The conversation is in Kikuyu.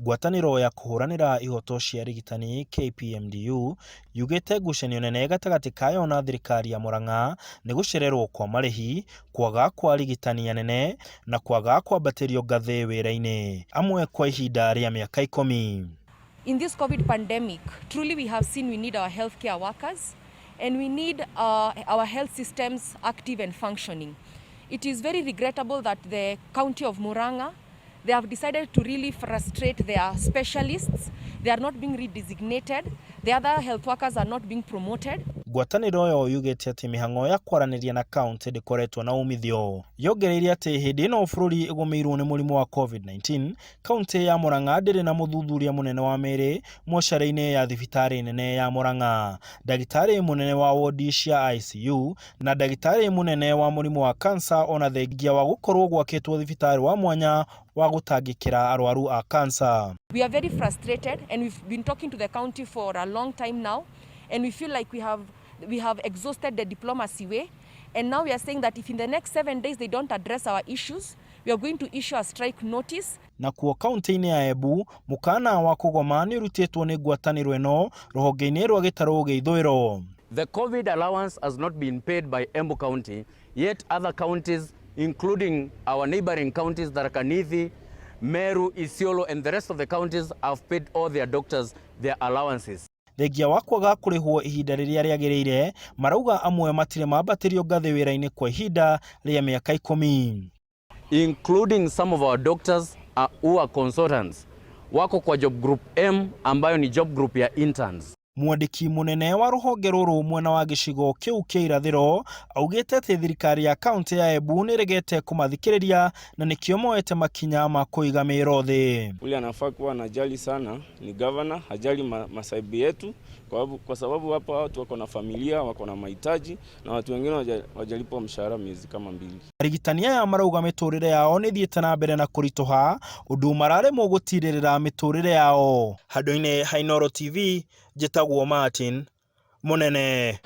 Ngwatanĩro ya kũhũranĩra ihoto cia arigitani KPMDU yugĩte ngucanio nene gatagatĩ kayo na thirikari ya Murang'a nĩ gũcererwo kwa marĩhi, kwaga kwa arigitani anene na kwaga kwambatĩrio ngathĩ wĩra-inĩ amwe kwa ihinda rĩa mĩaka 10. In this COVID pandemic, truly we have seen we need our healthcare workers and we need our health systems active and functioning. It is very regrettable that the county of Murang'a, they have decided to really frustrate their specialists. They are not being redesignated. The other health workers are not being promoted. Ngwatanĩro ĩyo yugĩte atĩ mĩhang'o ya kwaranĩria na kaunti ndĩkoretwo na umithio. Yongereire atĩ hĩndĩ ĩno bũrũri ũgũmĩirwo nĩ mũrimũ wa COVID-19, kaunti ya Murang'a ndĩrĩ na mũthuthuria mũnene wa mĩĩrĩ mocarĩ-inĩ ya thibitarĩ nene ya Murang'a, ndagĩtarĩ mũnene wa wodi cia ICU na ndagĩtarĩ mũnene wa mũrimũ wa kansa, ona thengia wa gũkorwo gwakĩtwo thibitarĩ wa mwanya wa gũtangĩkĩra arwaru a kansa. We are very frustrated and we've been talking to the county for a long time now, and we feel like we have exhausted the diplomacy way, and now we are saying that if in the next 7 days they don't address our issues, we are going to issue a strike notice. Nakuo kaunti-inĩ ya Embu, mũkana wa kũgoma nĩ ũrutĩtwo nĩ ngwatanĩro ĩno rũhonge-inĩ rwa gĩtarũ gĩa ithũĩro. The COVID allowance has not been paid by Embu County, yet other counties, including our neighboring counties, Tharaka Nithi, Meru, Isiolo, and the rest of the counties, have paid all their doctors their allowances. Thengia wa kwaga kũrĩhwo ihinda rĩrĩa rĩagĩrĩire, marauga amwe matirĩ mambatĩrio ngathĩ wĩra-inĩ kwa ihinda rĩa mĩaka 10. Including some of our doctors who are consultants, wako kwa job group M ambayo ni job group ya interns. Mwandĩki mũnene wa rũhonge rũrũ mwena wa gĩcigo kĩu kĩa irathĩro augĩte atĩ thirikari ya kaunti ya Embu nĩ ĩregete kũmathikĩrĩria na nĩkĩo moete makinya ma kũiga mĩĩro thĩ. Ule anafaa kuwa anajali sana ni governor, hajali masaibu yetu kwa sababu hapa watu wako na familia, wako na mahitaji na watu wengine wajalipwa mshahara miezi kama 2. Arigitani aya marauga mĩtũrĩre yao nĩ ĩthiĩte na mbere na kũritũha ũndũ mararemwo gũtirĩrĩra mĩtũrĩre yao. Handũ-inĩ ha Inooro TV, njĩtagwo Martin Mũnene.